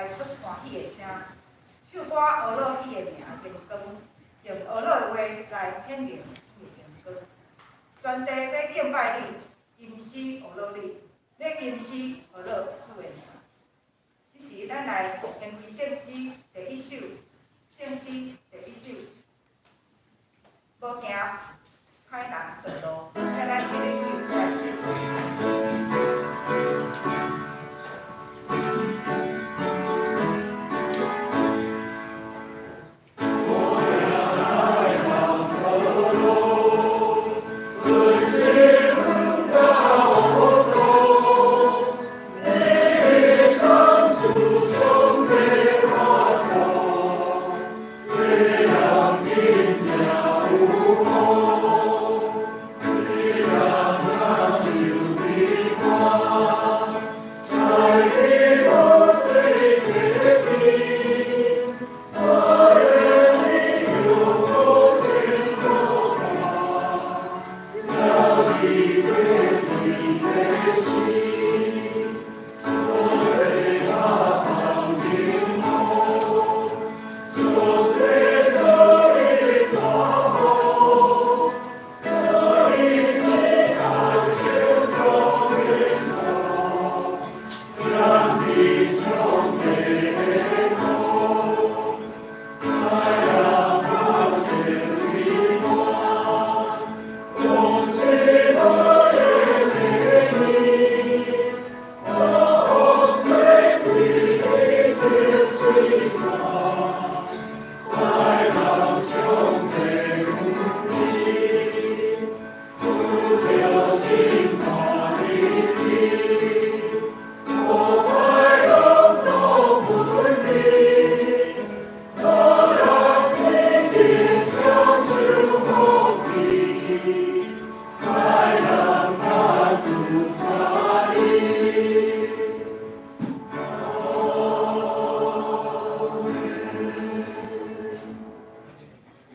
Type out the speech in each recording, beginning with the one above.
來出歡喜的聲，唱歌呵咾彼的名榮光，用呵咾的話來顯明彼的榮光。全地欲敬拜你，吟詩呵咾你，欲吟詩呵咾主的名。這時，咱來研究聖詩第一首，聖詩第一首，無行歹人道路，請咱一個來唱。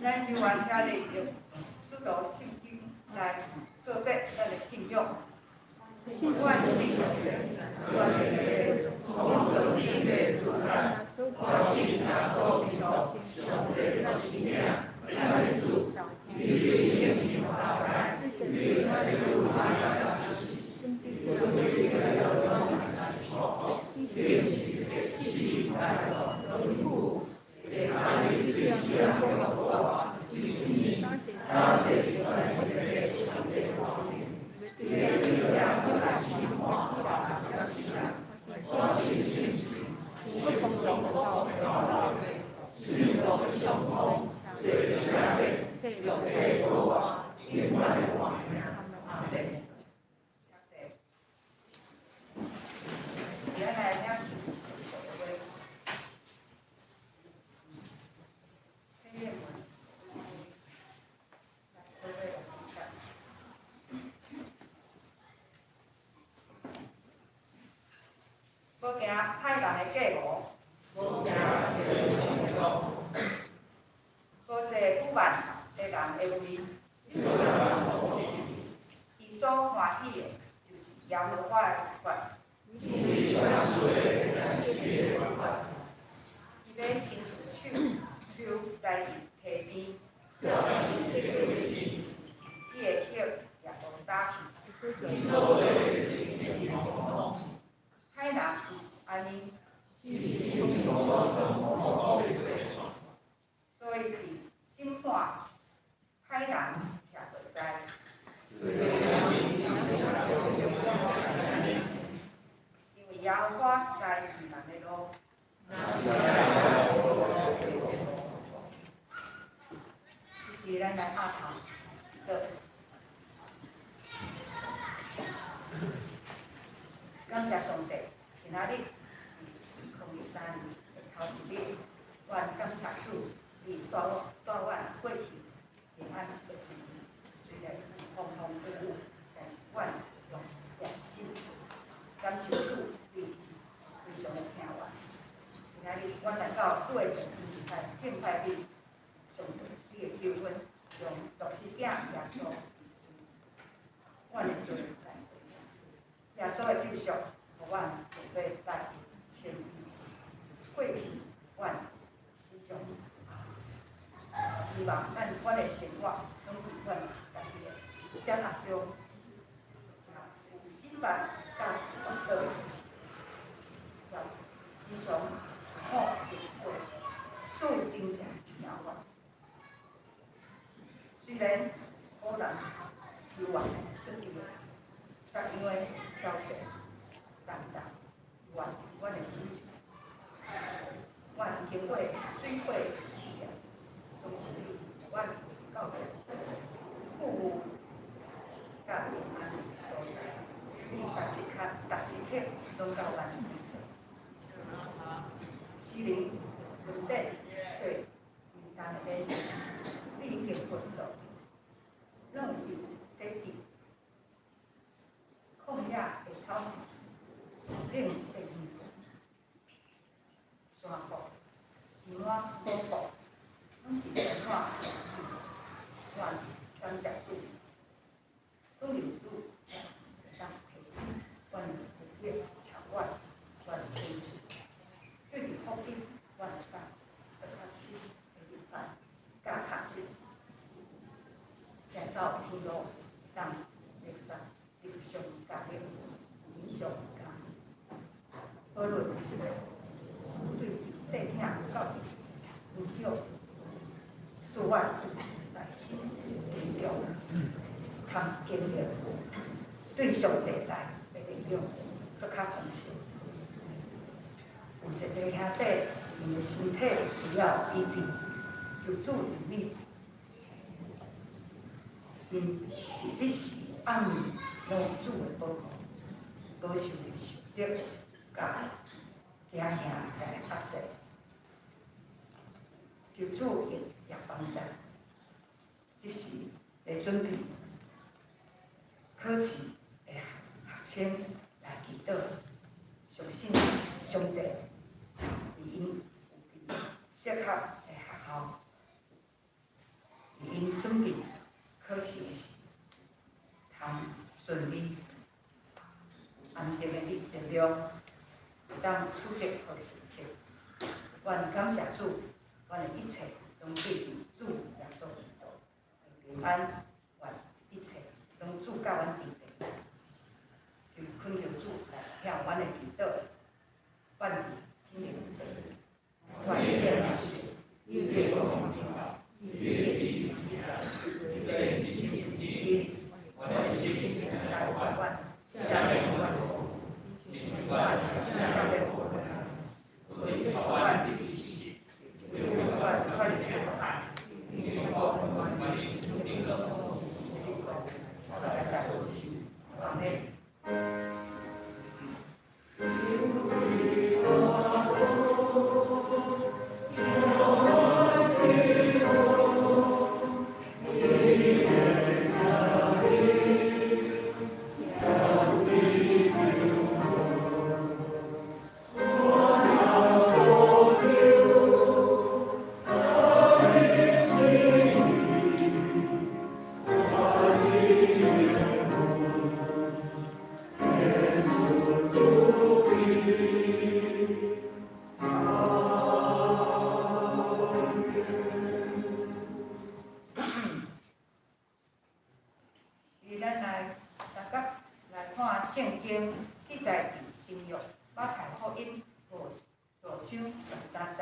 咱猶原遐咧用使徒信經來告白咱的信仰。阮信全能的創造天地主宰，我信耶穌基督，上帝的獨生囝，咱的主，伊對聖神頭胎，對聖母瑪利亞出世，釘十字架受苦，第三日對死人復活，感謝上帝。請坐。是咱來領受聖父的話。聽練文，來各位來分享。無行歹人的計謀，無坐愚妄的人的位，伊所歡喜的，就是耶和華的律法。伊欲親像樹，樹栽佇溪邊，伊的葉也無焦去。歹人毋是按呢，所以佇審判歹人徛袂知。因為耶和華知義人的路。這時咱來阿頭禱。感謝上帝，今仔日是2023年的頭一日，阮感謝主，你帶我帶阮過去平安的一年，雖然風風雨雨，但是阮用熱心感受主，你是非常的疼阮。今仔日阮來到主的殿來敬拜你，上帝，你的救恩用獨生子耶穌，阮的罪來賠償。耶穌的救贖，予阮得來稱義。過去，阮時常希望咱阮的生活攏佇阮家己的掌握中，有失敗佮跌倒，也時常一苦認錯，主真正疼阮。雖然可能猶原得救，但因為挑戰擔當，阮阮的心情，阮經過水火試驗，總是你阮到富有佮平安的所在。你逐時刻、逐時刻攏佮阮佇咧。詩人恩典做負擔的勉勵，你已經奮鬥，攏有得佇曠野的草地，樹頂的園，山谷、山滿寶庫，攏是充滿阮感謝主，主有主會當提升阮的能力，超越阮的天賜。對佇福音，阮會當閣較深的明白，佮確實，行走天路，當會使得上加力，以上加。無論對細囝到年長，使阮內心成長，通經歷對上帝來的力量，閣較豐盛。有一個兄弟，𪜶的身體需要醫治，求主憐憫。𪜶佇彼時暗暝攏有主的保護，無受著仇敵佮驚嚇來壓制。求主也幫助，這時咧準備考試的學生來祈禱，相信上帝為𪜶有備適合的學校，為𪜶準備考試的時，通順利、安定的力量，會當取得好成績。阮感謝主，阮的一切攏對佇主耶穌基督的平安，願一切攏主佮阮佇咧，就是求懇求主來聽阮的祈禱，願佇天的父，願你的名你的國臨到，你的旨意我的一心來還，下面我願下面我我的台灣的支持，願願你的愛，你的國我的主定的。阿們。是咱來相佮來看聖經記載佇新約馬太福音五章13節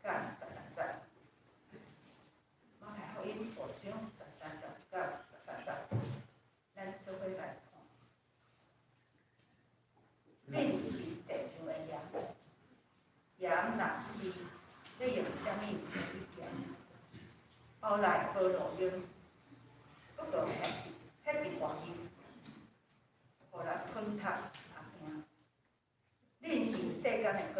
佮16節。馬太福音五章13節佮18節，咱做伙來看。恁是地上的鹽，鹽若失味，欲用啥物予伊鹹？後來無路用，不過撇佇外面，予人踐踏阿行。恁是世間的光，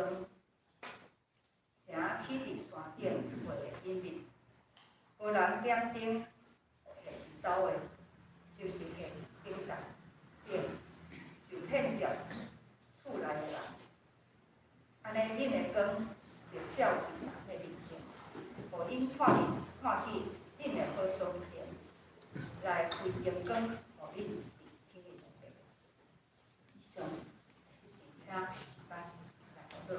城起佇山頂袂會隱密，無人點燈下兜的，就是下燈台頂，就遍照厝內的人。按呢，恁的光就照佇人的面前，予𪜶看見恁的好所行，來歸榮光予恁佇天的父。以上是請詩班來禱告。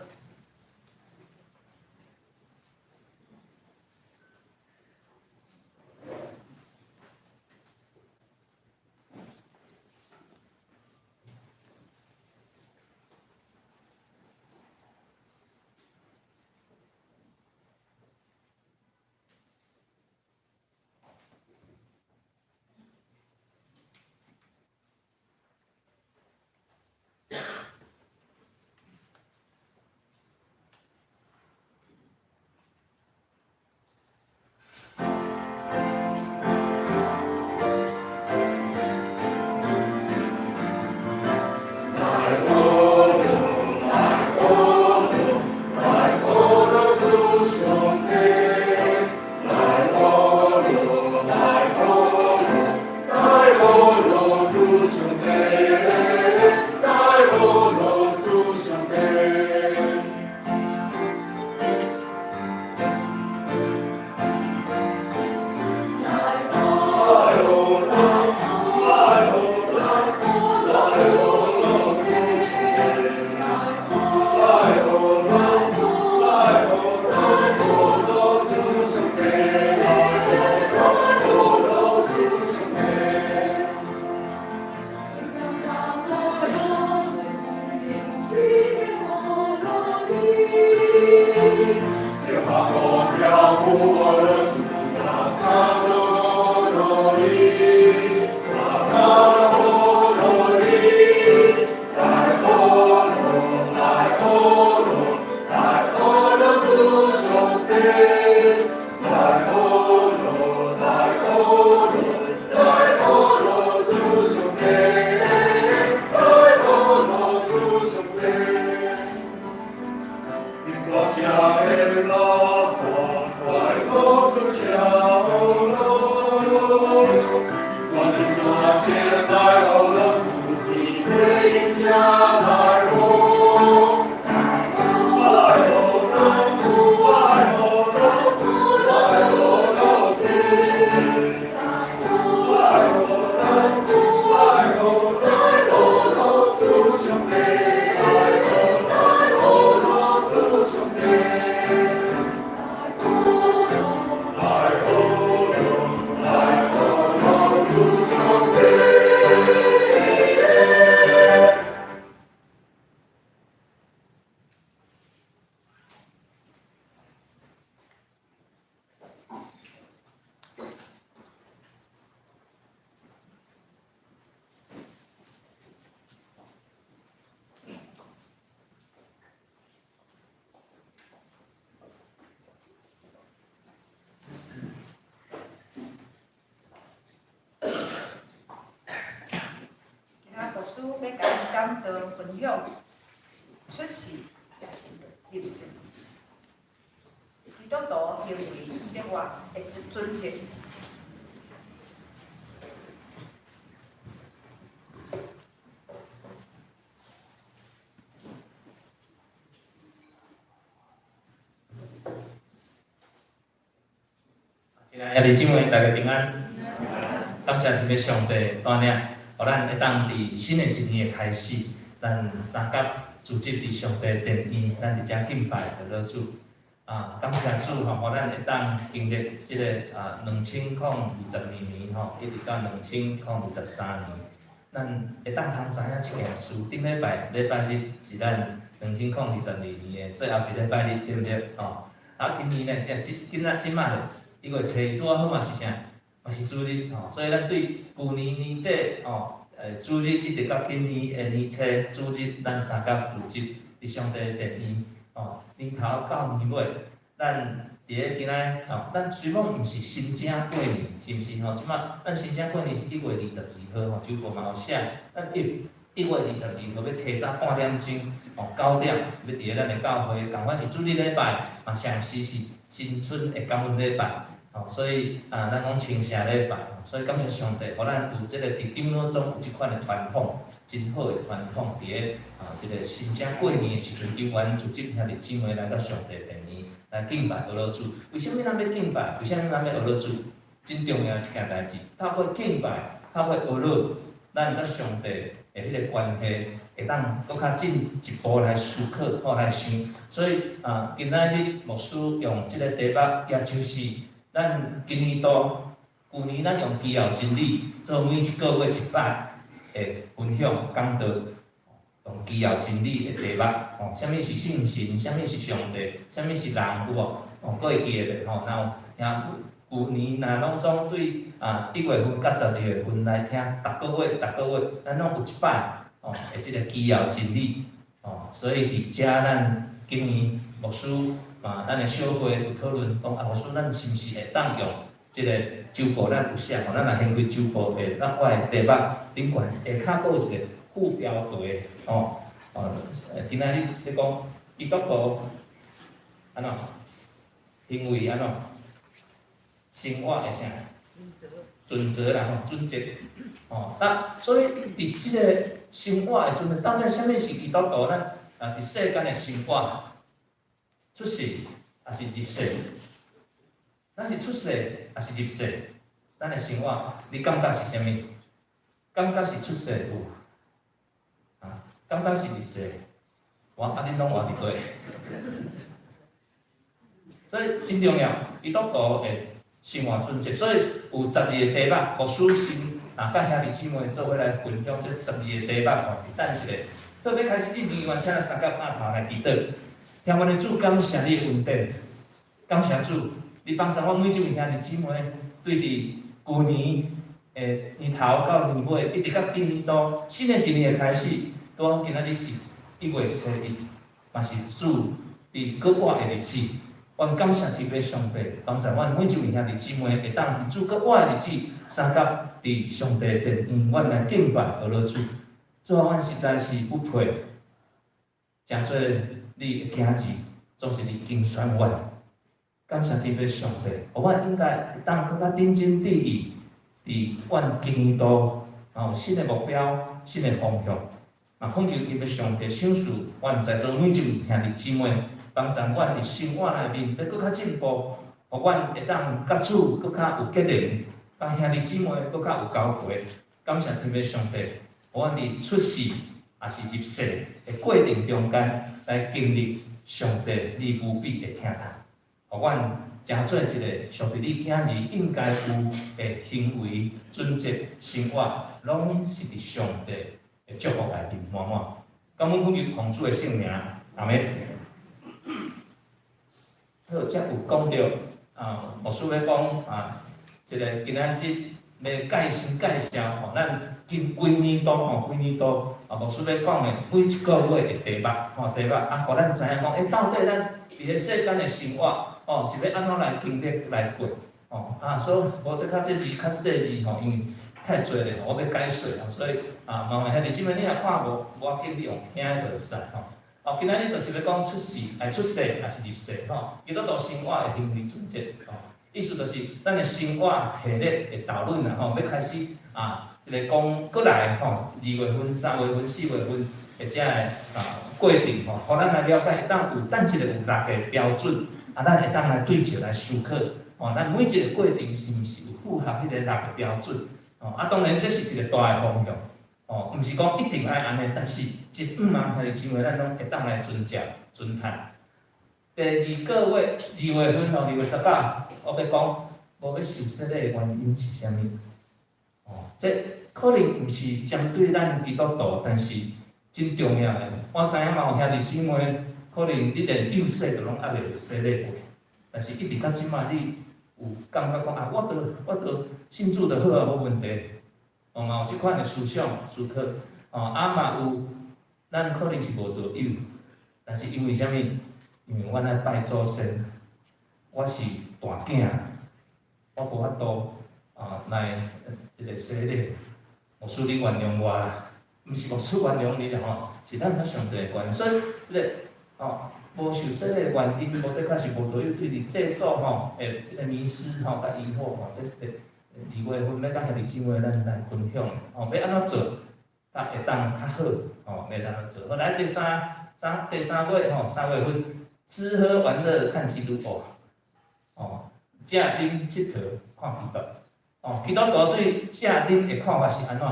牧師欲共恁講道分享是出世抑是入世？基督徒行為生活的準則。親愛的兄弟姊妹，大家平安。感謝天父上帝帶領，予咱會當佇新的一年的開始，咱三甲聚集佇上帝殿院，咱佇遮敬拜阿老主。啊，感謝主吼，予咱會當經歷這个2022年吼，一直到2023年，咱會當通知影這件事。頂禮拜禮拜日是咱2022年的最後一禮拜日，對毋對？吼，啊，今年呢，這今仔這擺咧。一月初一拄仔好嘛是啥？嘛是主日吼，所以咱對舊年年底吼，主日一直到今年的年初主日，咱三工聚集佇上帝的殿院吼，年頭到年尾，咱佇咧今仔吼，咱雖講毋是新正過年，是毋是吼？這擺咱新正過年是1月22號吼，週報嘛有寫，咱1月22號欲提早半點鐘吼，9點欲佇咧咱的教會，仝款是主日禮拜，嘛同時是新春的感恩禮拜。吼，所以啊，咱講清社禮拜，所以感謝上帝，予咱有這个佇長老總有這款的傳統，真好的傳統，佇咧啊，這个新正過年的時陣，猶原組織兄弟姊妹來到上帝殿裡來敬拜阿老主。為啥物咱欲敬拜？為啥物咱欲阿老主？真重要的一件代誌，透過敬拜，透過阿老，咱佮上帝的彼个關係會當閣較進一步來思考，吼來想。所以啊，今仔日牧師用這个題目，也就是咱今年度，舊年咱用基要真理做每一个月一擺的分享講道，用基要真理的題目，吼，啥物是聖神，啥物是上帝，啥物是人，有無？吼，閣會記得袂？吼，若有，若舊年若攏總對1月份佮12月份來聽，逐个月，逐个月，咱攏有一擺，吼，的這个基要真理，吼，所以佇遮咱今年牧師。啊，咱的小會有討論講啊，牧師，咱是毋是會當用這个週報？咱有寫吼，咱若掀開週報的，咱我的題目頂懸下跤閣有一个副標題吼，哦，今仔日咧講基督徒按怎行為按怎生活的啥準則啦吼，準則吼，啊，所以佇這个生活的準則，到底啥物是基督徒？咱啊，佇世間的生活。出世抑是入世？咱是出世抑是入世？咱的生活，你感覺是啥物？感覺是出世有？啊，感覺是入世？我啊，恁攏活佇佗？所以真重要，基督徒的生活準則。所以有12个題目，牧師先啊，佮兄弟姊妹做伙來分享這12個題目吼。等一下，好，欲開始進前，猶原請咱三甲拍頭來祈禱。天父的主，感謝你的恩典，感謝主，你幫助阮每一位兄弟姊妹，對佇舊年的年頭到年尾，一直到今年度新的一年的開始，拄好今仔日是1月初1，嘛是主你閣活的日子。阮感謝天父上帝，幫助阮每一位兄弟姊妹會當佇主閣活的日子，相佮佇上帝殿院，阮來敬拜阿老主。主啊，阮實在是不配，成做你的囝兒，總是你揀選阮。感謝天父上帝，予阮應該會當閣較認真致意，佇阮今年度有新的目標、新的方向。嘛，懇求天父上帝賞賜阮在座每一位兄弟姊妹，幫助阮佇生活內面閣較進步，予阮會當佮主閣較有結連，佮兄弟姊妹閣較有交陪。感謝天父上帝，予阮佇出世抑是入世的過程中間，來經歷上帝你無比的疼痛，予阮成做一个屬於你囝兒應該有的行為準則、生活，攏是佇上帝的祝福內面滿滿。感恩懇求奉主的聖名，阿們。好，這有講著啊，牧師欲講啊，這个今仔日欲介紹介紹吼，咱今規年度吼，規年度啊，牧師欲講的每一个月的題目吼，題目啊，予咱知影講，欸，到底咱佇个世間的生活吼，是欲按怎來經歷來過吼啊？所以無得較這字較細膩吼，因為太濟咧，我欲解說吼，所以啊，麻煩兄弟姊妹你若看無，無要緊，你用聽的就會使吼。哦，今仔日就是欲講出世，愛出世抑是入世吼，基督徒生活的行為準則吼。意思就是咱的生活系列的導論啦吼，欲開始啊，這個講過來吼，2月份、3月份、4月份的這个啊過程吼，予咱來了解，會當有等一個有六个標準，啊，咱會當來對照來思考，吼，咱每一個過程是毋是有符合彼個六个標準？吼，啊，當然這是一個大的方向，吼，毋是講一定愛按呢，但是一毋通兄弟姊妹，咱攏會當來遵照遵趁。第二個月2月份吼，2月19，我欲講無欲受洗禮的原因是啥物？哦，這可能毋是針對咱基督徒，但是真重要的。我知影嘛有兄弟姊妹，可能你連幼細都攏猶未洗禮過，但是一直到這馬你有感覺講啊，我都信主就好啊，無問題。哦，嘛有這款的思想思考，哦，啊嘛有，咱可能是無道友，但是因為啥物？因為阮愛拜祖先，我是大囝，我無法度啊來這個洗禮，牧師你原諒我啦，毋是牧師原諒你啦吼，是咱佮上帝的關係，所以這個哦，無受洗禮的原因，無的確是無道友對佇祭祖吼，的這個迷思吼，佮疑惑吼，這是2月份欲佮兄弟姊妹咱來分享的，吼，欲按怎做，才會當較好，吼，欲按怎做？好，來第三三第三月吼，3月份吃喝玩樂看基督徒，哦，食啉𨑨迌看基督，哦，基督徒對食啉的看法是按怎？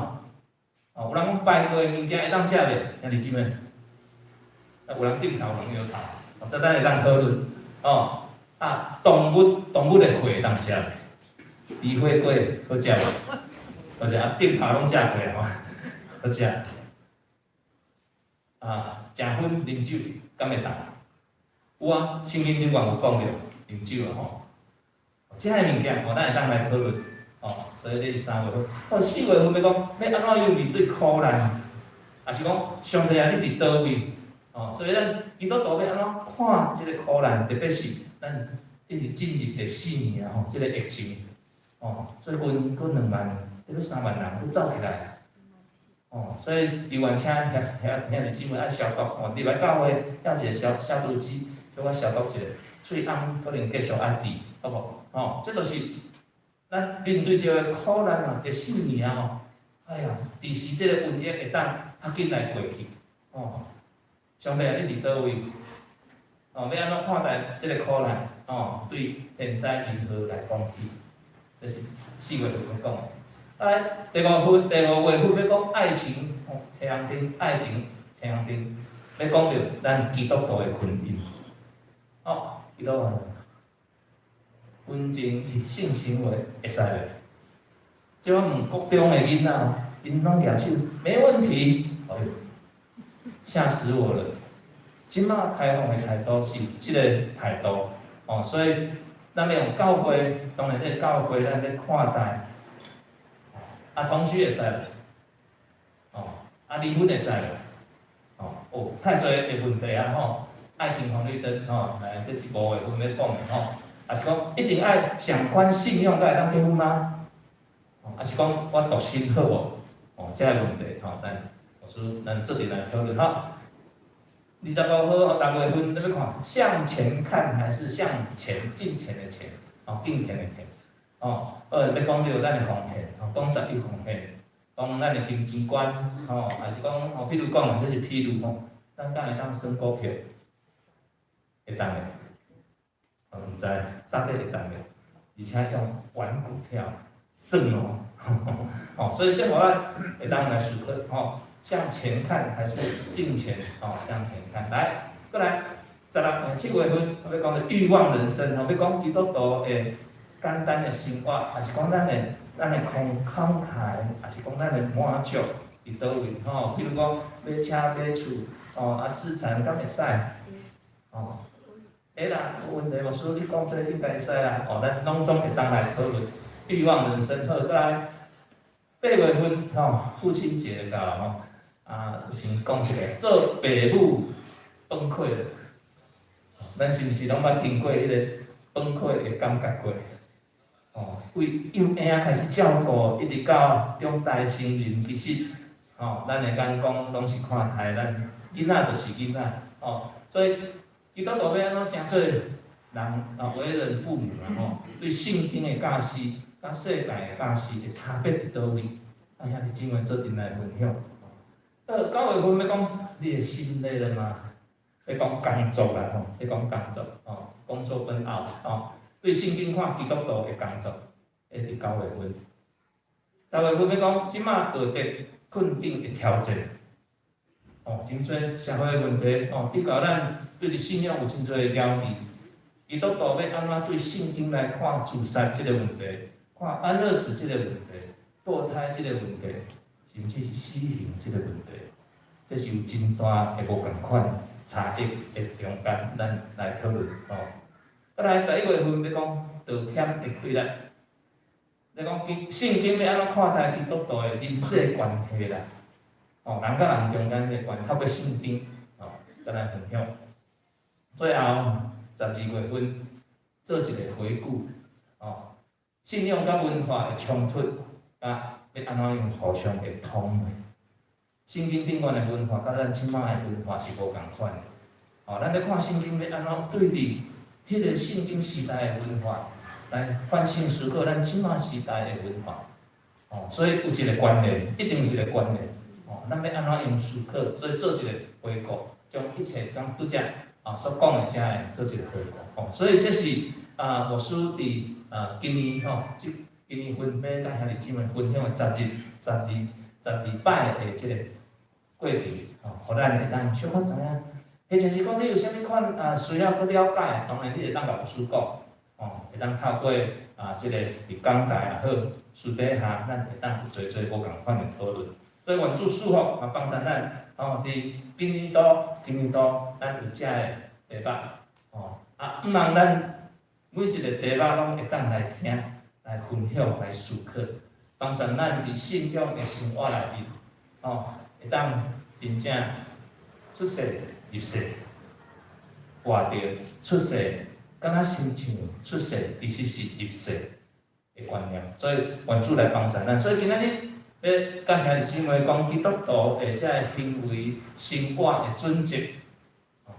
哦，有人講拜過的物件會當食袂？兄弟姊妹，啊，有人點頭，有人搖頭，哦，這咱會當討論，哦，啊，動物的血會當食袂？豬血粿好食無？好食，啊，點頭攏食過啊，吼，好食。啊，食薰啉酒敢會當？有啊，聖經頂懸有講著啉酒啊吼。這个物件吼，咱會當來討論，吼。所以這是3月份，哦，4月份欲講欲按怎樣面對苦難，抑是講上帝啊，你佇佗位？哦，所以咱基督徒欲按怎看這個苦難，特別是咱一直進入第四年啊吼，這個疫情，哦，最近閣2萬，欲3萬人閣走起來啊。哦，所以猶原請兄兄兄弟姊妹愛消毒哦，入來教會寄一個消毒機，小可消毒一下，喙甕可能繼續愛治，好無？吼，這就是咱面對著的苦難啊，第四年啊吼，哎呀，佇時這個瘟疫會當較緊來過去，哦，上帝啊，你佇佗位？哦，欲按怎看待這個苦難？哦，對天災人禍來講起，這是4月份講的。啊，第五月份欲講愛情，哦，青紅燈，愛情青紅燈，欲講著咱基督徒的婚姻，哦，基督徒婚前性行為會使袂？這我問國中的囡仔，𪜶攏舉手，沒問題。哎喲，嚇死我了！這馬開放的態度是這個態度，哦，所以咱欲用教會，當然這個教會咱咧看待。啊，同居會使無？哦，啊，離婚會使無？哦，哦，太濟的問題啊吼！愛情紅綠燈吼，來，這是5月份欲講的吼。抑是講一定愛相款信仰才會當結婚嗎？哦，抑是講我獨身好無？哦，這個問題吼，咱老師咱做陣來討論吼。25號6月份欲看向錢看還是向前進前的前？哦，敬虔的虔。哦，欲講著咱的奉獻，吼，講十一奉獻，講咱的金錢觀，吼，抑是講，吼，譬如講，這是譬如講，咱敢會當算股票？會當袂？我毋知，到底會當袂？而且用玩股票算哦，哦，所以這予咱會當來思考，吼，向錢看還是進錢？哦，向錢看。來，過來，16 7月份，我欲講著慾望人生，吼，欲講基督徒的簡單的生活，抑是講咱的慷慨，抑是講咱的滿足佇佗位？吼，譬如講買車買厝，哦，啊資產敢會使？哦，會啦，無問題。牧師，你講這應該會使啦。哦，咱攏總會當來討論慾望人生。好，過來8月份，吼，父親節到吼，啊，先講一個做爸母崩潰了。咱是毋是攏捌經過彼個崩潰的感覺過？哦，為幼嬰仔開始照顧，一直到長大成人，其實，吼，咱會當講攏是看待咱囡仔就是囡仔，吼，所以基督徒欲按怎成做人啊，為人父母啦，吼，對聖經的教示佮世界的教示的差別佇佗位？啊，兄弟姊妹做陣來分享。9月份欲講你的心累了嗎？欲講工作啦，吼，欲講工作，吼，工作 burn out，吼，對聖經看基督徒的工作，會佇九月份。10月份欲講這馬道德困境的挑戰，哦，真濟社會問題，哦，的確咱對佇信仰有真濟的了解。基督徒欲按怎對聖經來看自殺這个問題，看安樂死這个問題，墮胎這个問題，甚至是死刑這个問題，這是有真大的無仝款差異的中間，咱來討論吼。過來11月份欲講道忝的氣力，咧講經聖經欲按怎看待基督徒的人際關係啦？哦，人佮人中間的關係，透過聖經哦，佮咱分享。最後12月份做一个回顧，哦，信仰佮文化的衝突，啊，欲按怎樣互相會通的？聖經頂懸的文化，佮咱這馬的文化是無仝款的。哦，咱咧看聖經欲按怎對佇彼个聖經時代的文化來反省思考咱這馬時代的文化。哦，所以有一个關聯，一定有一个關聯。哦，咱欲按怎用思考，所以做一個回顧，將一切講拄才啊所講的遮的做一個回顧。哦，所以這是啊，牧師佇啊今年吼，這今年分欲佮兄弟姊妹分享的十日、十二、12擺的這個過程，吼，予咱會當小可知影。或者是講你有啥物款啊需要閣了解，當然你會當共牧師講，哦，會當透過啊這個佇講台也好，私底下咱會當有濟濟無仝款的討論。所以願主賜福啊，幫助咱吼，佇今年度、今年度咱有遮的題目，吼啊，毋望咱每一个題目攏會當來聽、來分享、來思考，幫助咱佇信仰的生活內面，吼，會當真正出世入世，活著出世，敢若親像出世其實是入世的觀念，所以願主來幫助咱。所以今仔日欲佮兄弟姊妹講基督徒的這个行為生活的準則，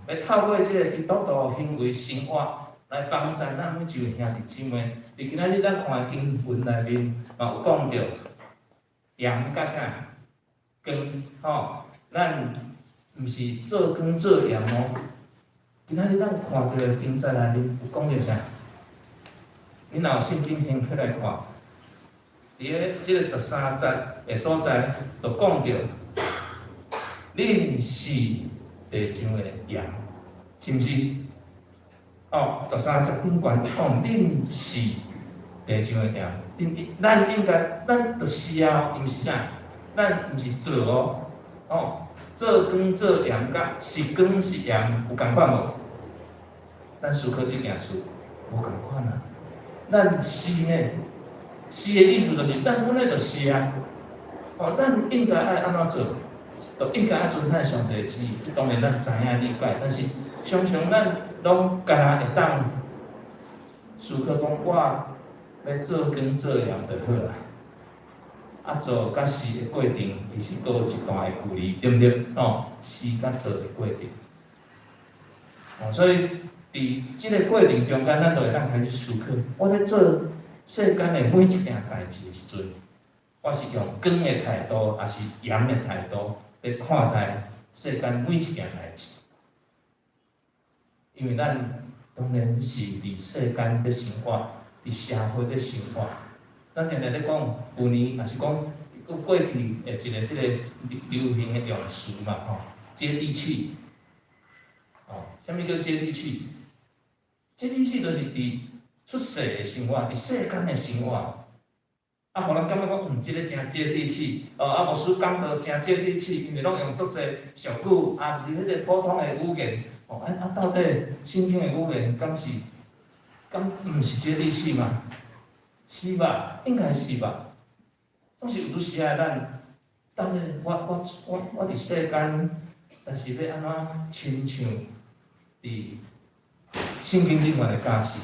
欲透過這个基督徒行為生活來幫助咱每一位兄弟姊妹。佇今仔日咱看的經文內面嘛有講著鹽佮啥光吼，咱毋是做光做鹽哦。今仔日咱看著的經節內面有講著啥？你若有聖經掀起來看，佇咧這个13節的所在，就講著，恁是地上的鹽，是毋是？哦，13節頂懸講，恁是地上的鹽，恁咱應該，咱就是啊，毋是啥？咱毋是做哦，哦，做光做鹽佮是光是鹽有仝款無？咱思考這件事無仝款啊。咱是呢，是的意思就是咱本來就是啊。哦，咱應該愛按怎做？就應該愛遵行上帝的旨意，這當然咱知影理解，但是常常咱攏干焦會當思考講，我欲做光做鹽就好啦。啊，做佮是的過程，其實閣有一段的距離，對毋對？哦，是佮做的過程。哦，所以佇這个過程中間，咱就會當開始思考，我咧做世間的每一件代誌的時陣，我是用光的態度，抑是鹽的態度來看待世間每一件代誌？因為咱當然是佇世間咧生活，佇社會咧生活。咱定定咧講，舊年抑是講過去的一个這个流行的用詞嘛，吼，接地氣。哦，啥物叫接地氣？接地氣就是佇出世的生活，佇世間的生活。啊，予人感覺講，這个誠接地氣，哦，啊，牧師講道誠接地氣，因為攏用足濟俗語，啊，是彼个普通的語言，哦，啊啊，到底聖經的語言敢是，敢毋是接地氣嗎？是吧？應該是吧？總是有時啊，咱到底我佇世間，但是欲按怎親像佇聖經頂懸的教示？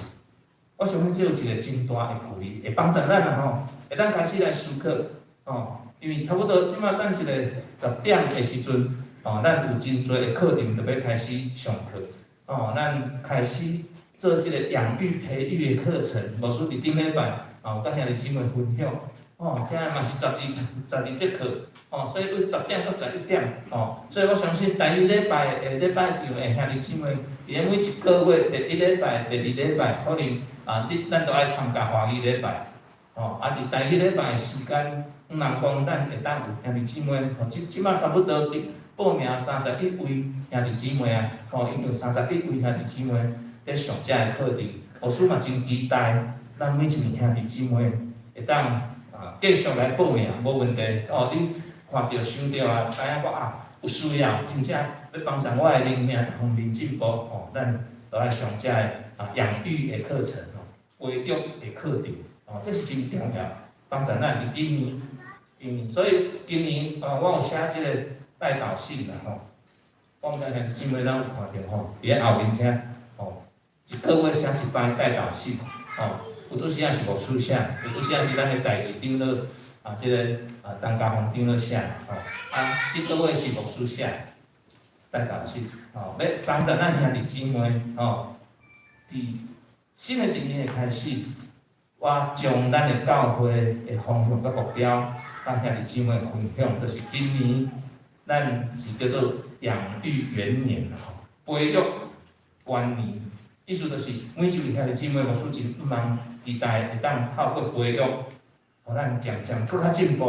我相信這有一個真大的鼓勵，會幫助咱啊吼，會當開始來思考吼，因為差不多這馬等一个10點的時陣，吼，咱有真濟的課程就欲開始上課，吼，咱開始做這個養育培育的課程，牧師佇頂禮拜，吼，佮兄弟姊妹分享，吼，這嘛是12節課，吼，所以對10點到11點，吼，所以我相信台語禮拜下禮拜場的兄弟姊妹，佇咧每一個月第一禮拜、第二禮拜，可能啊，你咱都愛參加華語禮拜，吼，啊，佇台語禮拜的時間，毋通講咱會當有兄弟姊妹，吼，這馬差不多報名31位兄弟姊妹啊，吼，已經有31位兄弟姊妹咧上這个課程，牧師嘛真期待咱每一位兄弟姊妹會當啊繼續來報名，無問題，哦，你看著想著啊，知影講啊有需要，真正欲幫助我的靈命方面進步，吼，咱就來上這个啊養育的課程，吼，培育的課程，哦，這是真重要，幫助咱佇今年，今年，所以今年啊，我有寫這個代禱信啦，吼，我毋知兄弟姊妹攏有看著吼，佇咧後面遮，吼，一個月寫一擺代禱信，吼，有當時仔是牧師寫，有當時仔是咱的代理長老啊，這個啊陳家宏長老寫，吼，啊，這個月是牧師寫代禱信，吼，欲幫助咱兄弟姊妹，吼，佇新的一年的開始，我將咱的教會的方向佮目標，佮兄弟姊妹分享，就是今年咱是叫做養育元年吼，培育元年，意思就是每一位兄弟姊妹，牧師真向望期待會當透過培育，予咱漸漸閣較進步。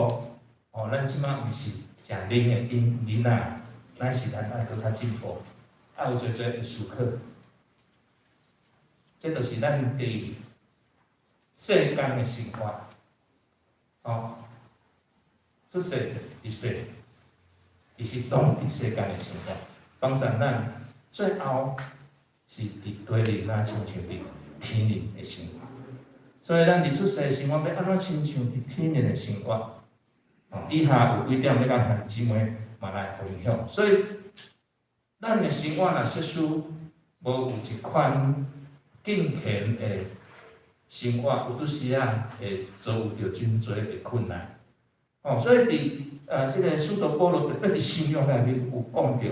吼，咱這馬毋是食奶的囡仔，咱是咱愛閣較進步，愛有濟濟的思考。這就是咱佇世間的生活，吼，出世入世，其實攏佇世間的生活，幫助咱最後是佇地靈啊，親像佇天靈的生活。所以咱佇出世的生活，欲按怎親像佇天靈的生活？哦，以下有幾點欲佮兄弟姊妹嘛來分享。所以，咱的生活若設使無有一款敬虔的生活，有當時仔會遭遇著真濟的困難。哦，所以佇這个使徒保羅特別佇新約內面有講著，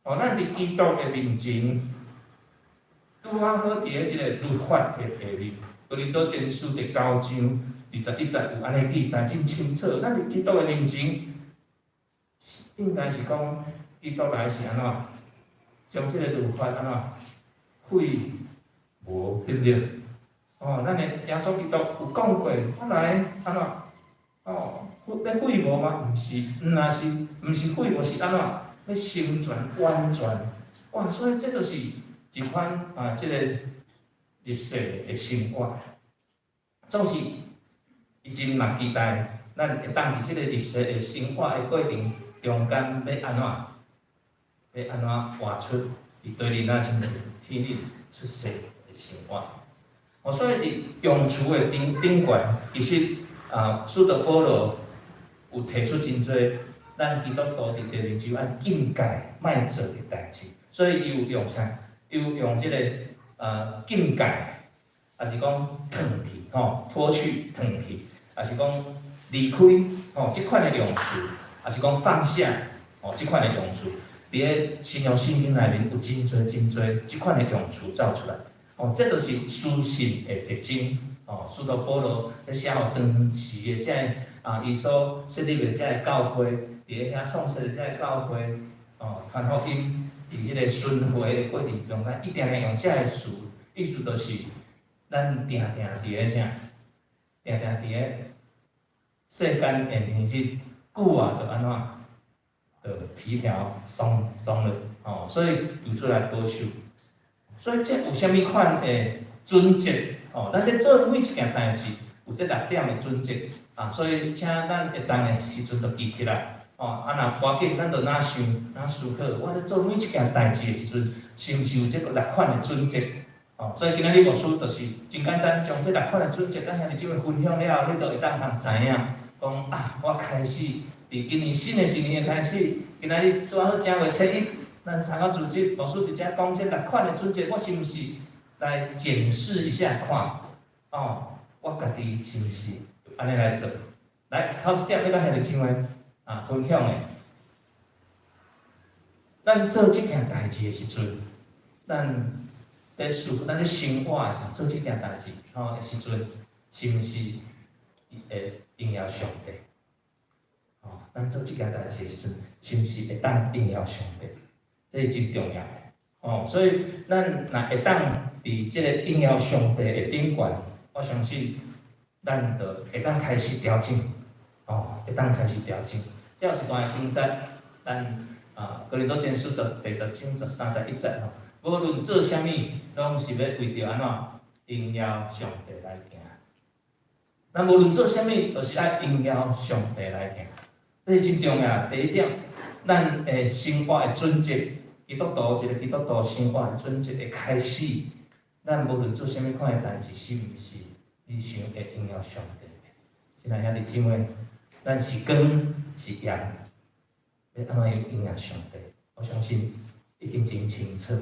哦，咱佇基督的面前，拄仔好佇咧這個律法的下面，哥林多前書第9章21節有按呢記載，真清楚。咱佇基督的面前，應該是講基督來是按怎，將這個律法按怎廢無，對毋對？哦，咱的耶穌基督有講過，我來按怎？哦，欲廢無嗎？毋是，毋若是，毋是廢無，是按怎？欲成全完全。哇！所以這就是一款啊，這個入世的生活，總是伊真嘛期待咱會當佇這個入世的生活的過程中間，欲按怎？欲按怎活出佇地靈仔親像天靈出世的生活。哦，所以佇用詞的頂頂懸，其實啊，使徒保羅有提出真濟咱基督徒佇地靈就愛禁戒莫做的代誌，所以伊有用啥？伊有用這個禁戒，抑是講褪去吼，脫去褪去，抑是講離開吼，這款的用詞，抑是講放下吼，這款的用詞，佇咧新約聖經內面有真濟真濟這款的用詞走出來，哦，這就是書信的特徵。哦，使徒保羅咧寫予當時的這个啊，伊所設立的這个教會，佇咧遐創設的這个教會，哦，傳福音佇彼个巡迴的過程中間，伊定定用這个詞，意思就是咱定定佇咧啥？定定佇咧世間的年日久啊，就按怎？就皮條鬆鬆了，哦，所以求主來保守。所以這有啥物款的準則？哦，咱咧做每一件代誌，有這六點的準則啊，所以請咱會當的時陣就記起來。哦，啊若無要緊，咱就若想、若思考，我咧做每一件代誌的時陣，是毋是有這个六款的準則？哦，所以今仔日牧師就是真簡單，將這六款的準則，佮兄弟姊妹分享了後，你就會當通知影，講啊，我開始佇今年新的一年的開始，今仔日拄仔好正月初一，咱三個主日，牧師佇遮講這六款的準則，我是毋是來檢視一下看，哦，我家己是毋是按呢來做？來，頭一點欲佮兄弟姊妹啊分享的，咱做這件代誌的時陣，咱咧事咱咧生活的時陣做這件代誌吼的時陣，是毋是會榮耀上帝？吼，咱做這件代誌的時陣，是毋是會當榮耀上帝？這是真重要的。哦，所以咱若會當佇這個榮耀上帝的頂懸，我相信咱就會當開始調整，哦，會當開始調整。這有一段的經節，咱啊，哥林多前書十第十章十三十一節吼，無論做啥物，攏是欲為著按怎榮耀上帝來行。咱無論做啥物，都是愛榮耀上帝來行，這是真重要。第一點，咱的生活的準則，基督徒一個基督徒生活的準則的開始，咱無論做啥物款的代誌，是毋是你想會榮耀上帝？親愛兄弟姊妹，咱是光是鹽，欲按怎樣榮耀上帝？我相信已經真清楚。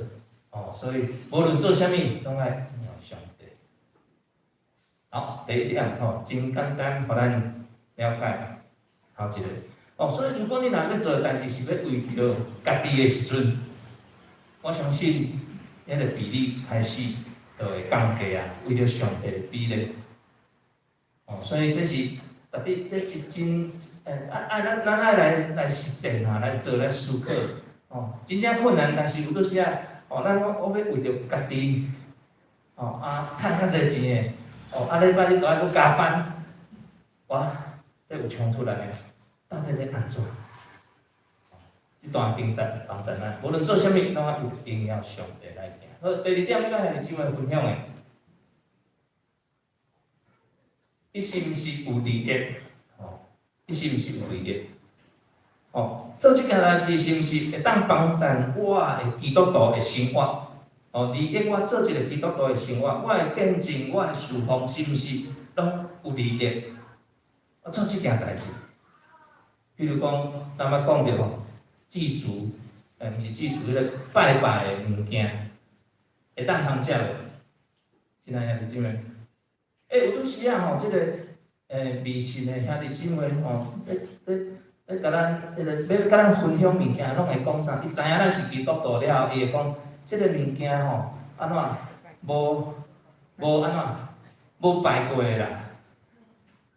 哦，所以無論做啥物，攏愛榮耀上帝。好，第一點吼，真簡單，予咱了解。好一個。哦，所以如果你若欲做的代誌是欲為著家己的時陣，我相信彼個比例開始就會降低啊，為著上帝的比例。哦，所以這是特別這一真，愛愛咱咱愛來來實踐啊，來做來思考。哦，真正困難，但是有當時啊，哦，咱講我欲為著家己，哦啊，趁較濟錢的，哦啊禮拜日都愛閣加班，哇，這有衝突來的，到底欲按怎？這段經節幫助咱，無論做啥物，攏愛為榮耀上帝來行。好，第二點，欲佮兄弟姊妹分享的，伊是毋是有利益？吼，伊是毋是有利益？吼，做這件代誌是毋是會當幫助我的基督徒的生活？哦，利益我做一個基督徒的生活，我的見證，我的事奉，是毋是攏有利益？我做這件代誌，比如講，咱捌講著吼，祭燭，毋是祭燭，彼個拜拜的物件，會當通食無？親愛兄弟姊妹，有當時啊吼，這個迷信的兄弟姊妹吼，咧咧咧，共咱彼個欲共咱分享物件，攏會講啥？伊知影咱是基督徒了後，伊會講，這個物件吼，按怎無無按怎無拜過的啦，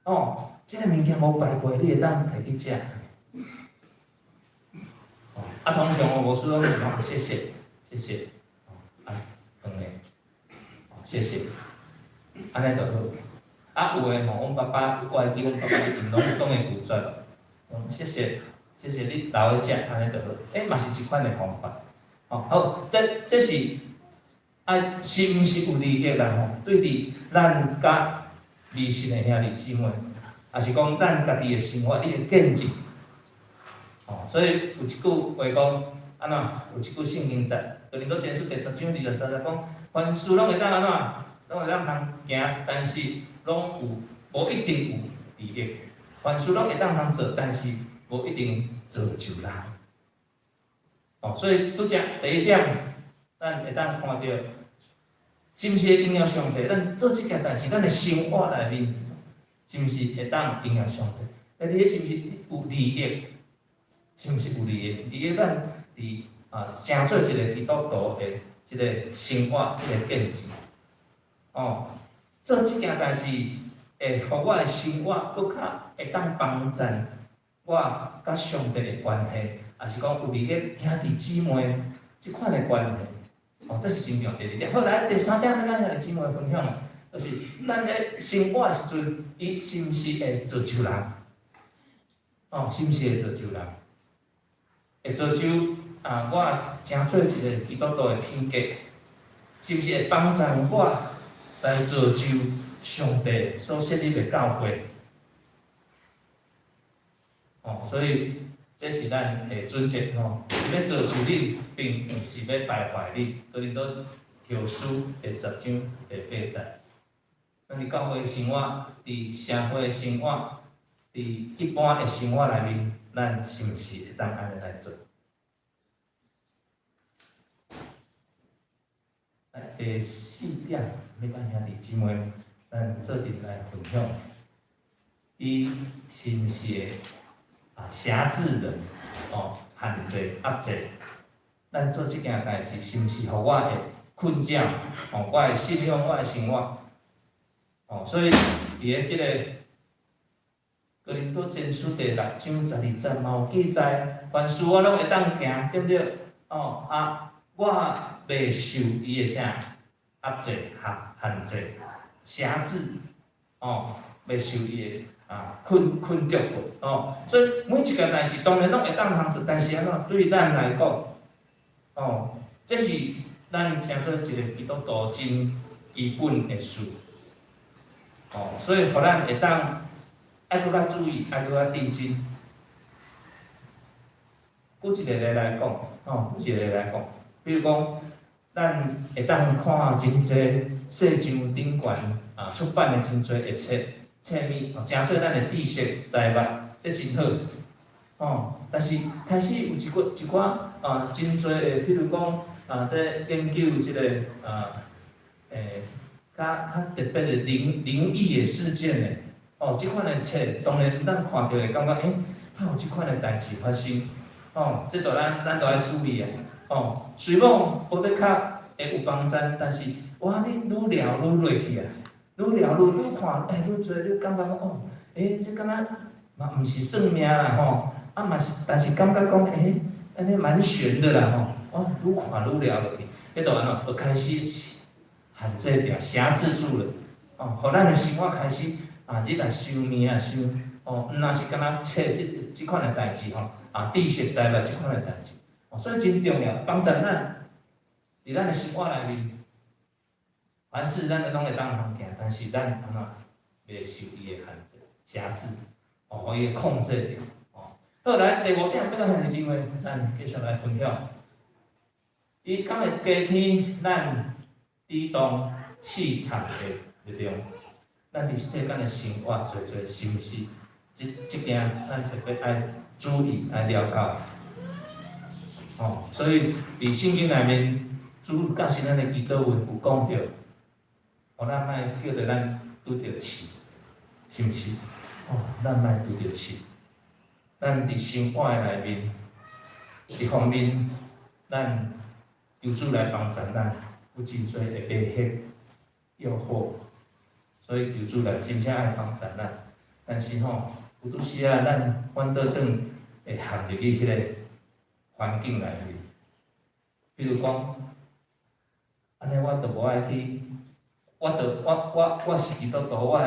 哦，這個物件無拜過，你會當提去食。啊，通常哦，牧師攏是講謝謝，謝謝，啊，囥咧，謝謝，按呢就好。啊，有的吼，阮爸爸，我會記阮爸爸以前攏攏會拒絕，講謝謝，謝謝你留咧食，按呢就好。嘛是一款的方法。哦，好，這這是愛是毋是有利益啦？吼，對佇咱佮迷信的兄弟姊妹，抑是講咱家己的生活，你的見證。哦，所以有一句話講，按怎？有一句聖經節，哥林多前書第十章二十三節講，凡事攏會當按怎？攏會當通行，但是攏有無一定有利益。凡事攏會當通做，但是無一定造就人。哦，所以拄才第一點，咱會當看著，是毋是會榮耀上帝？咱做這件代誌，咱的生活內面，是毋是會當榮耀上帝？啊，你彼是毋是有利益？是毋是有利益？利益咱佇啊，成做一個基督徒的這個生活，這個見證。哦，做這件代誌會予我的生活閣較會當幫助我佮上帝的關係，抑是講有利益兄弟姊妹這款的關係。哦，這是真重要第二點。好，來第三點，欲佮兄弟姊妹分享的，就是咱咧生活的時陣，伊是毋是會造就人？哦，是毋是會造就人？會造就啊，我成做一個基督徒的品格，是毋是會幫助我來造就上帝所設立的教會？哦，所以這是咱的準則吼，是欲造就你，並毋是欲敗壞你。哥林多後書第十章第八節，咱佇教會生活，佇社會生活，佇一般的生活內面，咱是毋是會當按呢來做？來，第四點，欲佮兄弟姊妹，咱做陣來分享。伊是毋是會挾制人？哦，限制、壓制，咱做這件代誌，是毋是予我會困擾？哦，我的信仰，我的生活。哦，所以佇咧這個哥林多前書第六章十二節嘛有記載，凡事我攏會當行，對毋對？哦啊，我袂受伊的啥壓制、限制、挾制，哦，袂受伊的困著過，哦，所以每一件代誌當然攏會當通做，但是按怎對咱來講，哦，這是咱成做一個基督徒真基本的事，哦，所以予咱會當愛閣較注意，愛閣較認真。舉一個例來講，吼，舉一個例來講，比如講，咱會當看真濟世上頂懸出版的真濟的冊冊物，哦，誠做咱的知識財物，這真好，哦。但是開始有一寡真濟的，譬如講佇研究這個較較特別的靈異的事件的，哦，這款的冊，當然咱看著會感覺，欸，哪有這款的代誌發生？哦，這著咱著愛注意啊！哦，雖講無的確會有幫贊，但是哇，你愈聊愈落去啊，愈聊愈愈看，欸，愈濟你感覺講哦，欸，這敢若嘛毋是算命啦吼，啊嘛是，但是感覺講，欸，按呢蠻玄的啦吼，哦，愈看愈聊落去，彼就按怎，就開始限制著、挾制住了，哦，予咱的生活開始啊，你若想物啊想，哦，毋若是敢若冊這款的代誌吼。啊，知識財物這款的代誌，哦，所以真重要，幫助咱佇咱的生活內面，凡事咱攏會當通行，但是咱按怎袂受伊的限制、挾制，哦，予伊控制著，哦。好，來第五點，欲佮兄弟姊妹，咱繼續來分享。伊敢會加添咱抵擋試探的力量？咱佇世間的生活，濟濟是毋是？這件咱特別愛注意、愛了解。哦，所以佇聖經內面，主教示咱的祈禱文有講著，予咱莫叫著咱拄著試，是毋是？哦，咱莫拄著試。咱佇生活的內面，一方面，咱求主來幫助咱，有真濟的迷惑、誘惑，所以求主來真正愛幫助咱。但是吼，有拄時仔咱反倒轉會陷入去彼個環境內面。比如講，按呢我就無愛去，我就我是基督徒，我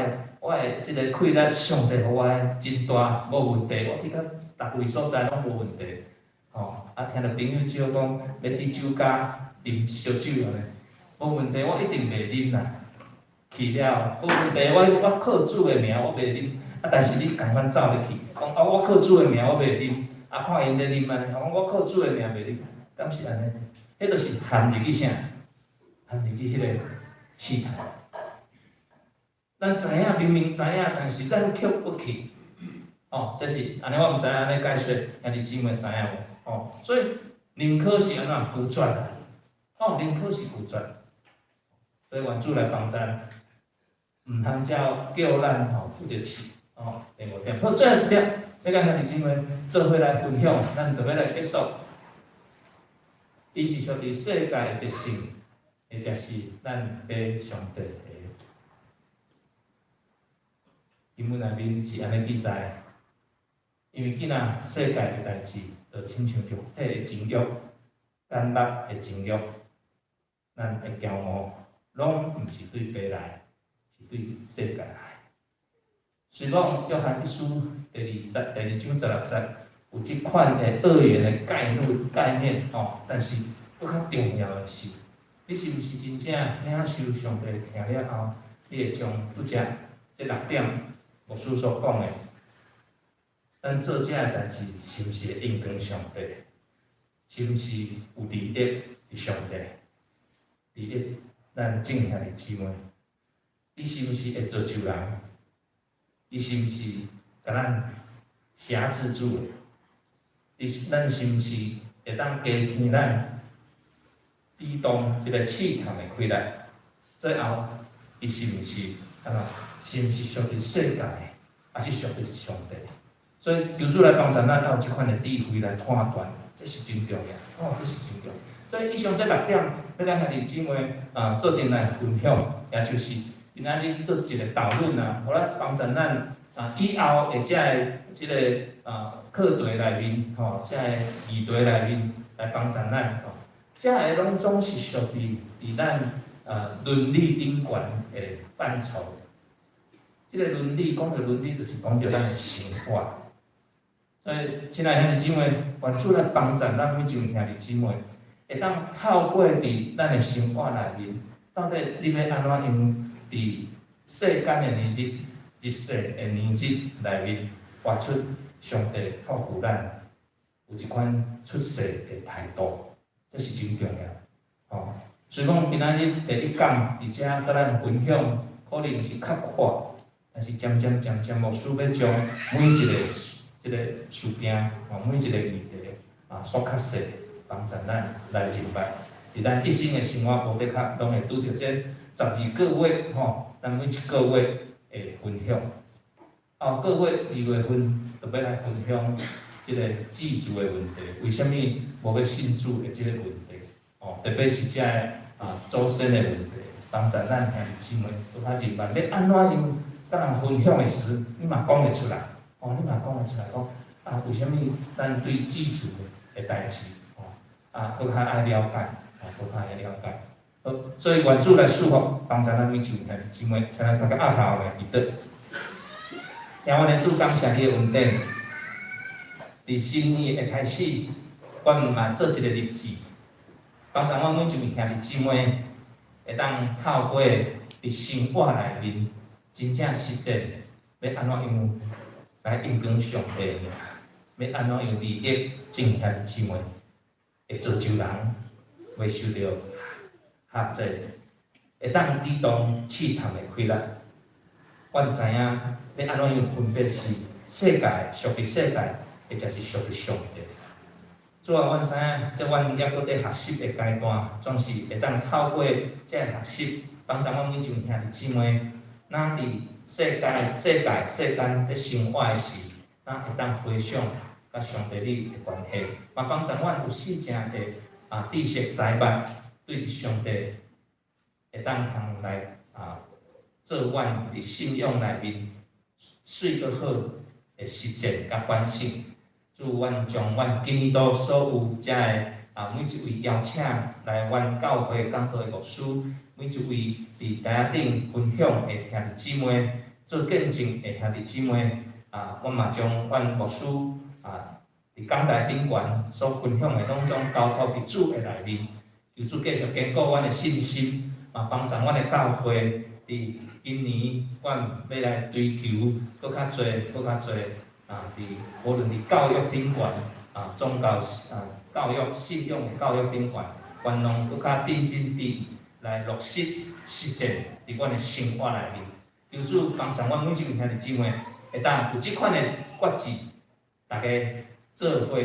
的這個氣力，上帝予我的真大，無問題，我去到逐位所在攏無問題。吼，啊，聽著朋友招講欲去酒家啉燒酒按呢，無問題，我一定袂啉啦。去了無問題，我靠主的名，我袂啉。啊，但是你仝款走入去，講啊，我靠主的名，我袂啉。啊，看𪜶咧啉按呢，講我靠主的名袂啉，敢是按呢？彼就是陷入去啥？陷入去彼個試探。咱知影，明明知影，但是咱卻不去。哦，這是按呢，我毋知影按呢解說，兄弟姊妹知影無？哦，所以寧可是按怎拒絕，哦，寧可是拒絕。所以願主來幫贊，毋通才叫咱吼拄著試，哦，第五點。好，最後一點，欲佮兄弟姊妹做伙來分享，咱就欲來結束。伊是屬佇世界的特性，或者是咱欲上帝的。經文內面是按呢記載，因為囝仔，世界的代誌，就親像肉體的情欲、眼目的情欲，咱的驕傲，攏毋是對父來，是對世界來。雖講約翰一書第二章十六節有這款的二元的概論概念吼，但是閣較重要的是，你是毋是真正領受上帝聽了後，你會將拄才這六點牧師所講的，咱做這个代誌是毋是會應光上帝？是毋是有利益佇上帝？利益咱眾兄弟姊妹，你是毋是會造就人？伊是毋是共咱挾制住的？伊咱是毋是會當加添咱抵擋這个試探的氣力，最後伊是毋是啊？是毋是屬佇世界的，抑是屬佇上帝？所以求主來幫助咱，有這款的智慧來判斷，這是真重要，哦，這是真重要。所以以上這六點，欲佮兄弟姊妹啊做陣來分享，也就是今仔日做一個導論啊，予咱幫助咱啊以後的這个這个啊課題內面，吼，這个議題內面來幫助咱吼。這个攏總是屬於佇咱倫理頂懸的範疇。這个倫理講著倫理，就是講著咱的生活。所以，親愛兄弟姊妹，願主來幫助咱每一位兄弟姊妹，會當透過佇咱的生活內面，到底你欲按怎樣佇世間的年日、入世的年日內面，活出上帝託付咱有一款出世的態度，這是真重要。吼，雖講今仔日第一講佇遮佮咱分享，可能是較闊，但是漸漸漸漸，牧師欲將每一个這个事件，吼，每一个議題啊，縮較細，幫助咱來明白。佇咱一生的生活，無的確攏會拄著這12個月，吼，咱每一個月的分享。後個月2月份，就欲來分享這个祭祀的問題，為啥物無欲信主的這个問題？哦，特別是這个啊祖先的問題，幫助咱兄弟姊妹閣較明白，欲按怎樣佮人分享的時，你嘛講會出來。哦，你嘛講會出來講啊，為啥物咱對祭祀的代誌，吼啊，閣較愛了解，吼，閣較愛了解。好，所以願主來賜福，幫助咱每一位兄弟姊妹，請咱三个阿頭來祈禱。聽阮的主，感謝你的恩典。佇新年的開始，阮嘛做一个立志，幫助阮每一位兄弟姊妹，會當透過佇生活內面，真正實踐欲按怎樣來榮光上帝的名，欲按怎樣利益眾兄弟姊妹，會造就人，袂受著轄制，會當抵擋試探的氣力。阮知影欲按怎樣分別是世界屬佇世界，或者是屬佇上帝。主啊，阮知影，這阮猶閣佇學習的階段，總是會當透過這个學習，幫助阮每一位兄弟姊妹，若佇世界、世界、世間佇生活的時，咱會當回想佮上帝你的關係，嘛幫助阮有四正的啊知識財物，對佇上帝會當通來啊做阮佇信仰內面媠閣好的實踐佮反省。主，阮將阮今年度所有遮个啊每一位邀請來阮教會講道的牧師，每一位佇台仔頂分享的兄弟姊妹，做見證的兄弟姊妹，啊，阮嘛將阮牧師啊佇講台頂懸所分享的，攏總交託佇主的內面，求主繼續堅固阮的信心，嘛幫助阮的教會佇今年，阮欲來追求閣較濟、閣較濟啊！佇無論佇教育頂懸啊，宗教啊，教育信仰的教育頂懸，阮攏閣較認真佇來落實實踐佇阮的生活內面。求主幫助阮每一位兄弟姊妹，會當有這款的決志，大家做伙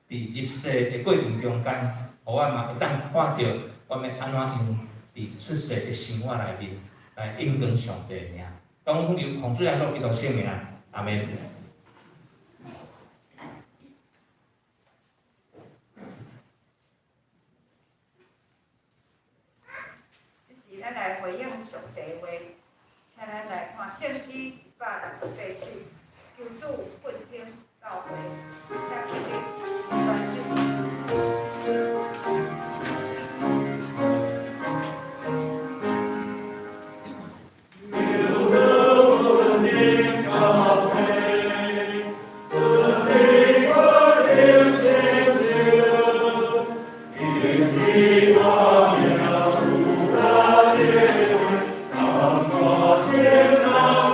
佇入世的過程中間，予阮嘛會當看著，阮欲按怎樣佇出世的生活內面來榮光上帝的名。感恩奉主耶穌基督聖名，阿門。這時咱來回應上帝話，請咱來看聖詩168首，求主奮興教會，請起立宣求主奮興教會，準備國的成就，因為阿廟有大的話，當我天堂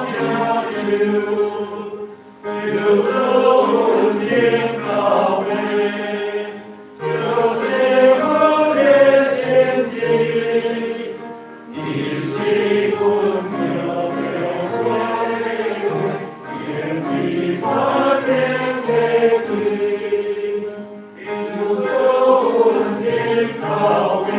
聽手。求主奮興教會，求這好的先知，一時分秒秒我的魂，天地發天的對，求主奮興教會。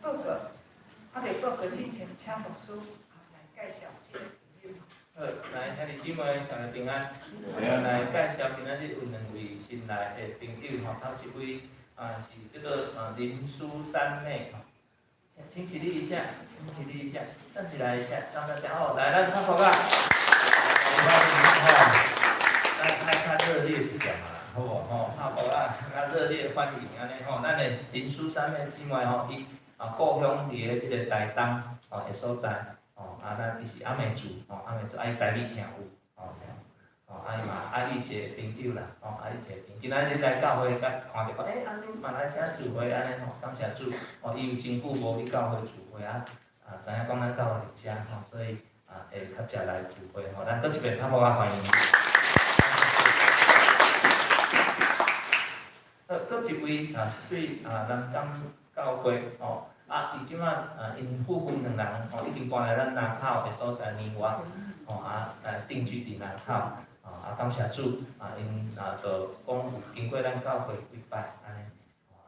報告，猶未報告之前，請牧師來介紹新的朋友。好，來兄弟姊妹，大家平安。我來介紹今仔日有兩位新來的朋友吼，頭一位啊是叫做林蘇三妹，請起立一下，請起立一下，站起來一下，讓大家哦，來，咱拍手啊！咱來較熱烈一點嘛，好無吼？拍鼓啊，較熱烈歡迎按呢吼。咱的林蘇三妹姊妹吼，伊啊故鄉佇咧這個台東吼的所在，吼啊，咱伊是阿美族，吼阿美族，啊伊台語聽有，吼吼啊伊嘛愛伊一個朋友啦，吼愛伊一個朋友。今仔日來教會，佮看著講，欸，啊恁嘛來遮聚會按呢吼，感謝主，吼伊有真久無去教會聚會啊，啊知影講咱教會佇遮吼，所以啊會較濟來聚會吼，咱閣一遍拍鼓仔歡迎。好，閣一位啊是對啊南港教會吼，啊伊這馬啊𪜶夫婦兩人吼已經搬來咱林口的所在年外，吼啊來定居佇林口，吼啊感謝主啊𪜶啊就講有經過咱教會幾擺按呢，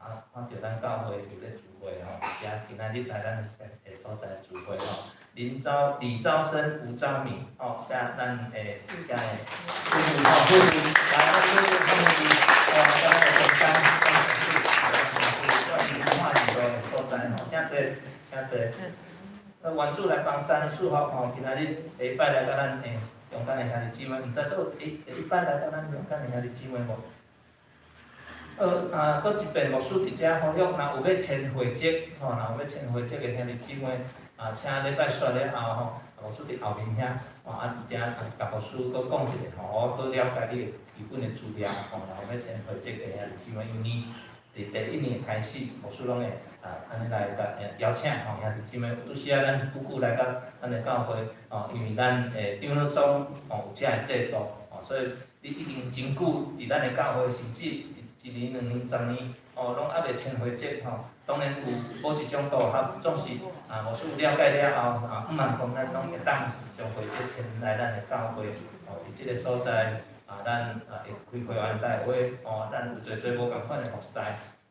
啊看著咱教會有咧聚會吼，遮今仔日來咱的所在聚會吼，林昭李昭生吳昭敏吼，遮咱的遮的夫婦吼夫婦來咱夫婦歡迎哦，咱的先生，文化娛樂的所在吼，請坐，請坐。願主來幫贊祝福吼，今仔日第一擺來到咱中間的兄弟姊妹，毋知閣有第一擺來到咱中間的兄弟姊妹無？啊，閣一遍牧師佇遮呼籲，若有欲遷會籍吼，若有欲遷會籍的兄弟姊妹，啊，請禮拜煞了後吼，牧師佇後面遐，吼啊佇遮共牧師閣講一下吼，閣了解你的基本的資料吼，若有欲遷會籍的兄弟姊妹，因為佇第一年開始，牧師攏會啊，按呢來共邀請吼兄弟姊妹，拄時仔咱久久來到咱的教會哦，因為咱的長老總哦有這个制度哦，所以你已經真久佇咱的教會，甚至一年、兩年、10年哦，攏猶未簽會籍吼。當然有某一種組合，總是啊，牧師有了解了後啊，毋茫講咱攏會當將會籍遷來咱的教會哦，佇這个所在啊，咱啊會開會員大會哦，咱有濟濟無仝款的服侍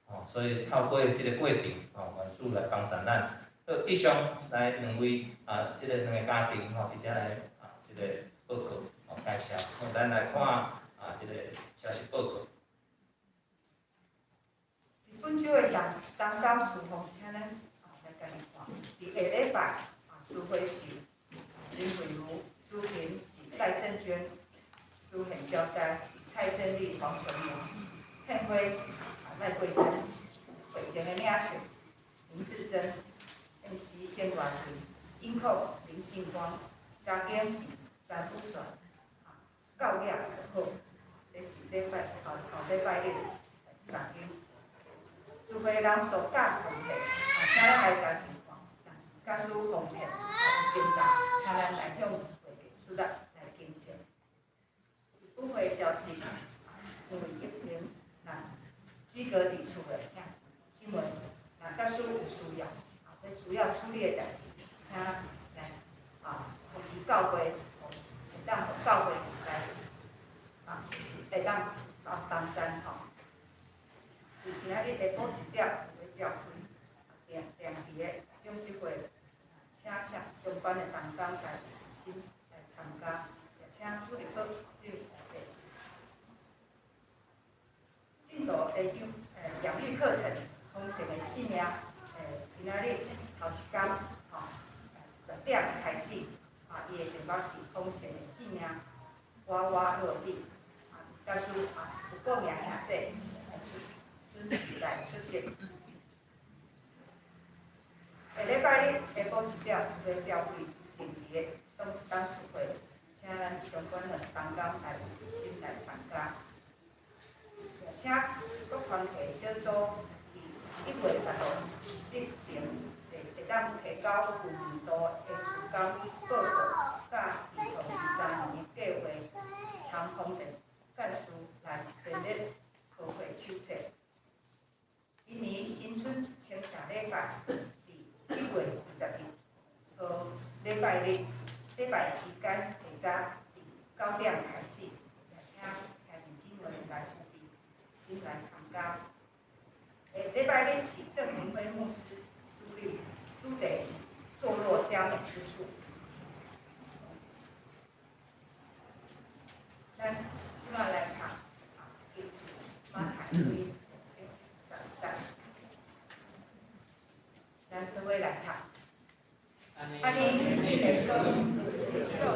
哦，所以透過這个過程哦，願主來幫助咱。好，以上來兩位啊，這个兩个家庭吼，佇遮來啊，這个報告哦介紹。好，咱來看啊，這个消息報告。本週的同工事奉，請咱啊來共伊看。佇下禮拜啊，司會是林慧如，司琴是戴振娟，司獻交代是蔡振麗、黃純明，獻花是啊賴桂珍，會前的領袖林志珍，獻詩謝元平，音控林信光，查經是詹福選，啊教業就好，這是禮拜後後禮拜日查經。聚會人數甲奉獻，啊，請咱來家己看。若是假使奉獻啊有增加，請咱來向會計出力來更正。不會消息，因為疫情，若居隔佇厝的兄姊妹，若假使有需要，啊，欲需要處理的代誌，請來啊，通知教會，會當予教會來啊，實時會當幫幫贊吼。佇今仔日下晡1點有咧召開定定期的長執會，請相相關的同工來心來參加，也請主日學長來列席。信徒的養育課程，豐盛的生命，今仔日頭一工吼，10點開始，啊，伊的題目是豐盛的生命，活活落地，啊，假使啊有報名兄弟來出準時來出席。下禮拜日下晡1點有咧召開定期的董事會，請咱相關的同工來有心來參加。也請各團體小組佇1月15日前會當提交舊年度的事工報告，佮2023年計劃，通方便幹事來編列開會手冊。今年新春清社禮拜佇1月21號禮拜日，禮拜時間下早佇9點開始，也請兄弟姊妹來預備，先來參加。下禮拜日是鄭明輝牧師主領，主題是坐落佳美之處。咱這擺來讀啊，馬太福音6章10節，咱做伙來讀。按呢，你的光照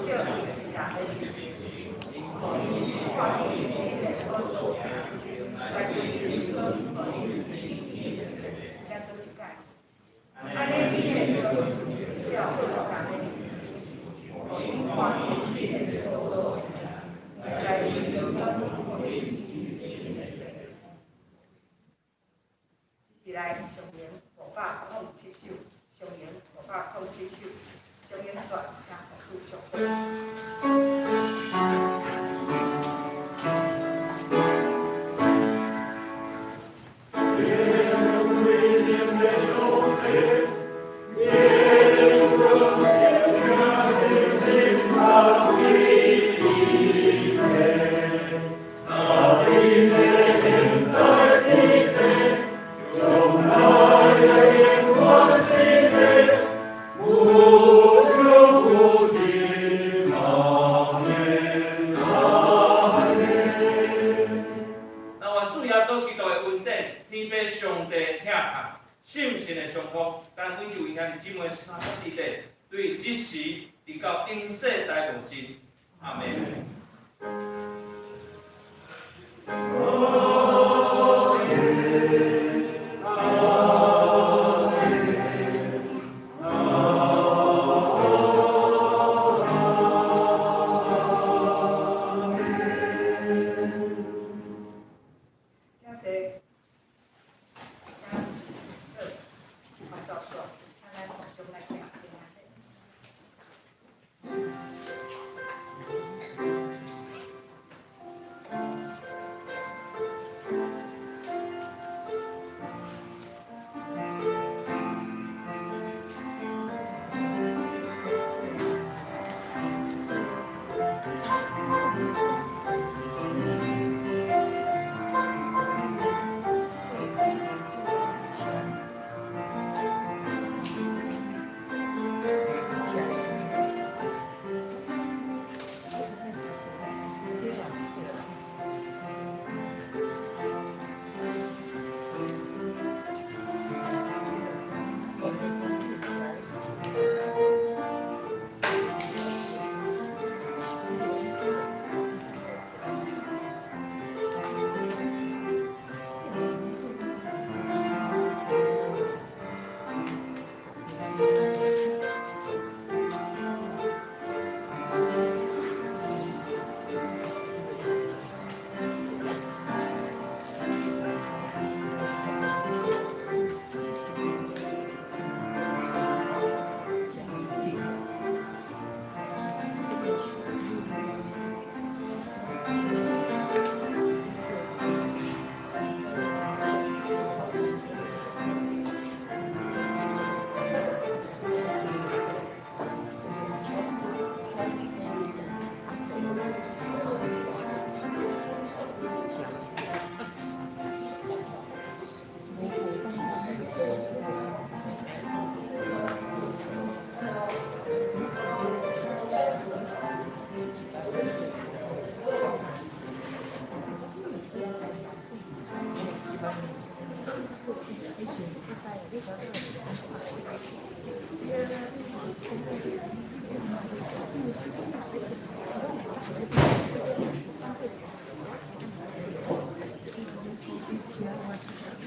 佇人的面前，予𪜶看見恁的好事，來歸榮耀予恁咱閣一擺。按呢，你的光照佇人的面前，予𪜶看見恁的好事，來歸榮耀予恁。這是來上演507首，上演507首，上演煞請牧師祝福。那願主耶穌基督的恩典，天父上帝的疼痛，聖神的相扶，咱每一位兄弟姊妹三個弟弟，對這時直到永世代無盡。阿門。請坐。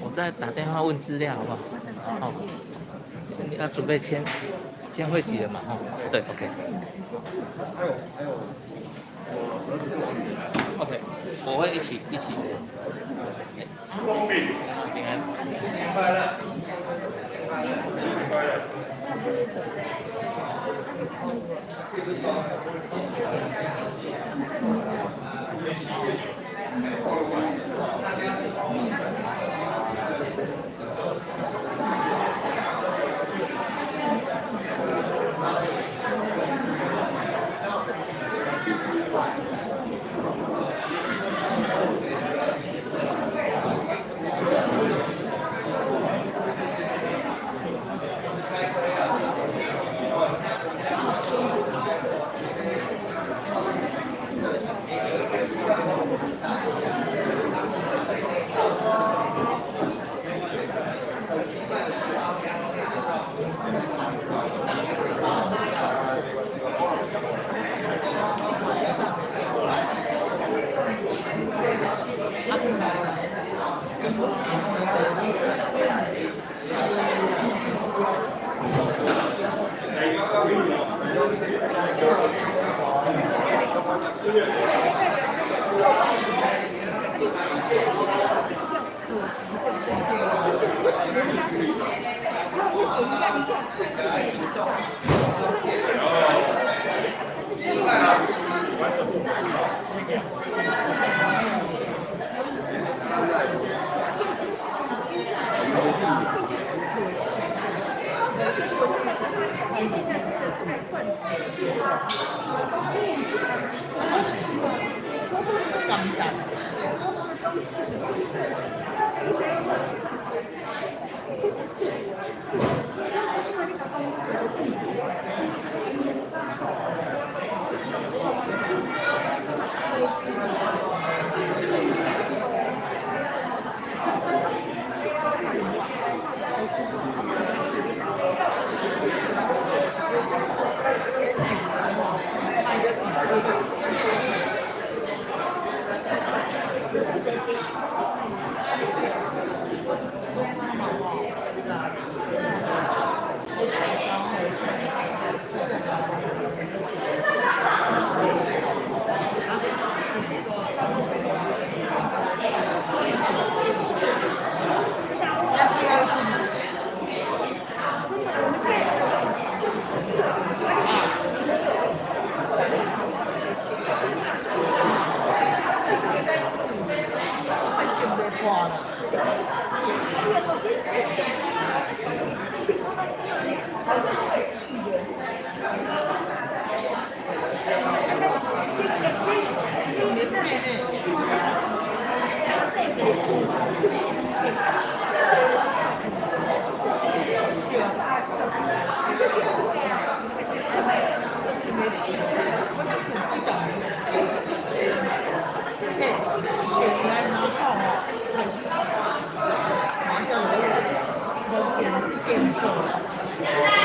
我再打電話問資料，好不好？好，你要準備簽簽會籍了嘛？吼，對，OK。還有， OK，我會一起一起。平安。新年快樂！新年快樂！ 無電視電做。